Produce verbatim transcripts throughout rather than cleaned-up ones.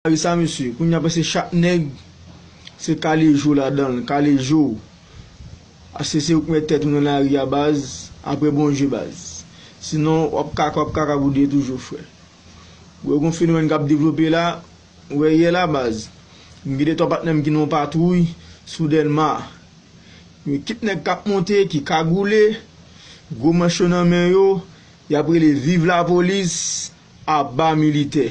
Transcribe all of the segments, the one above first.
Lari sa, mesye, kounye a prèske chak nèg se kale je w ladan l, kale je w. Ase se ou k mèt tèt ou nan lari a, baz, apre Bondye, baz. Sinon, w ap kaka, w ap kaka pou de toujou, frè. Ou wè gon fenomèn k ap devlope la, ou wè yè la, baz. M gen de twa patnè m ki nan yon patwouy sou Dèlma. Yon ekip nèg k ap monte, ki kagoule, gwo manch yo nan men yo, y ap rele viv lapolis, aba militè.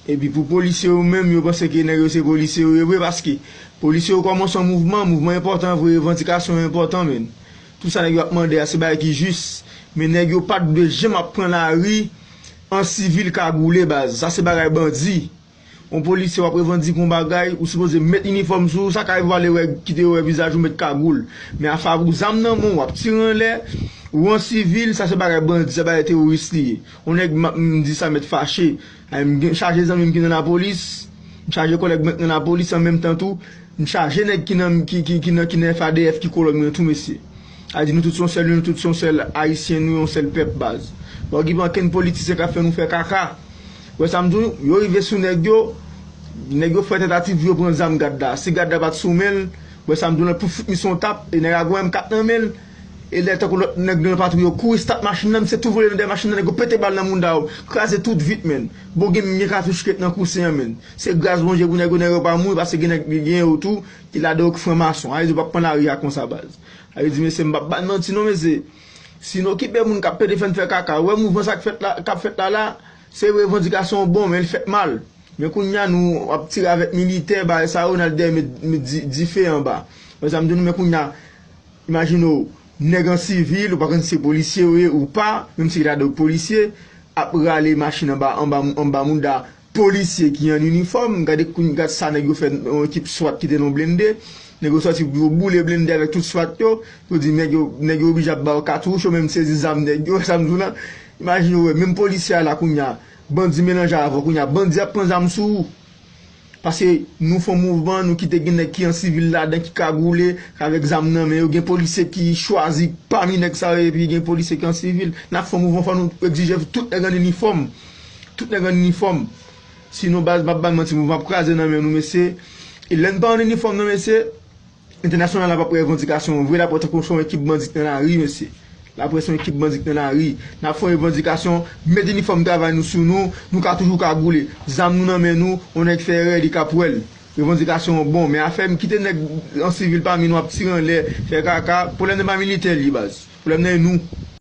Epi pou polisye yo menm, yo panse ke nèg yo se polisye yo ye vre, paske polisye yo kòmanse yon mouvman, mouvman enpòtan vre, revandikasyon yo enpòtan, menn. Tout sa nèg yo ap mande a, se bagay ki jis, men nèg yo pa t dwe janm ap pran lari an sivil kagoule, baz. Sa se bagay bandi. Yon polisye w ap revandike yon bagay, ou sipoze met inifòm sou ou, sa ka rive w ale wè, kite yo wè vizaj ou met kagoul. Men afè pou zam nan men w, w ap tire anlè, ou an sivil, sa se bagay bandi, sa bagay teworis li ye. Yon nèg m ap, m di sa mèt fache. Ay, m gen chaje zanmi m ki nan lapolis, m chaje kòlèg mwen ki nan lapolis an menm tan tou, m chaje nèg ki nan, ki, ki, ki nan, ki nan F A D F ki kològ mwen tou, mesye. A di nou tout se yon sèl, nou tout se yon sèl ayisyen, nou yon sèl pèp, baz. Pa okipe ankenn politisyen k ap fè nou fè kaka. Wè sa m di w, yo rive sou nèg yo, nèg yo fè tantativ pou yo pran zam gad la. Si gad la pa t sou men l, wè sa m di w la, pou fout misye yon tap, e nèg la gon M kat nan men l, e lè tankou lòt nèg nan patwouy yo kouri stat machin nan, misye tou vole nan dèyè machin nan, nèg yo pete bal nan mounda yo, kraze tout vit, menn. Bon, gen, gen katouch ki ret nan kousen an, menn. Se gras Bondye pou nèg yo, nèg yo pa mouri, paske gen nèg, gen yo tou, ki ladan yo k franmason. A, yo pa pran lari a konsa, baz. A, yo di, mesye, m p ap ba n manti non, mesye. Si n okipe moun k ap pede fè n fè kaka, wè mouvman sa k fèt la, k ap fèt la la, se revandikasyon bon, men l fèt mal. Men kounye a nou ap tire avèk militè, bagay sa yo, n al dèyè met, met di, dife anba. Wè sa m di nou, men kounye a, imajine w, nèg an sivil, ou pa konn si se polisye ou ye ou pa, menm si gen ladan yo k polisye, ap rale machin anba, anba, anba mouda polisye ki an inifòm. Gade kounye, gad sa nèg yo fè yon ekip swat ki te nan blende. Nèg yo sòti pou yo boule blende avèk tout swat yo. Yo di nèg yo, nèg yo oblije ap ba yo katouch, yo menm sezi zam nèg yo, sa m di w la. Imajine w wè, menm polisye a la kounye a, bandi melanje avè w kounye a, bandi ap pran zam sou ou. Paske nou fè yon mouvman, nou kite gen nèg ki an sivil ladan, ki kagoule, avèk zam nan men yo. Gen polisye ki chwazi pami nèg sa yo, epi gen polisye ki an sivil. N ap fè yon mouvman, fò nou egzije tout nèg an inifòm. Tout nèg an inifòm. Sinon, baz, m ap ba n manti, mouvman ap kraze nan men nou, mesye. E lè n pa an inifòm, non, mesye, entènasyonal la p ap wè revandikasyon vre, l ap wè tankou se yon ekip bandi k nan lari, mesye. L ap wè se yon ekip bandi k nan lari. N ap fè yon revandikasyon, met inifòm travay nou sou nou, nou ka toujou kagoule. Zam nou nan men nou, yon nèg fè erè, li ka pran l. Revandikasyon an bon, men afè m kite nèg an sivil pami nou ap tire anlè, fè kaka, pwoblèm nan pa militè li, baz. Pwoblèm nan e nou.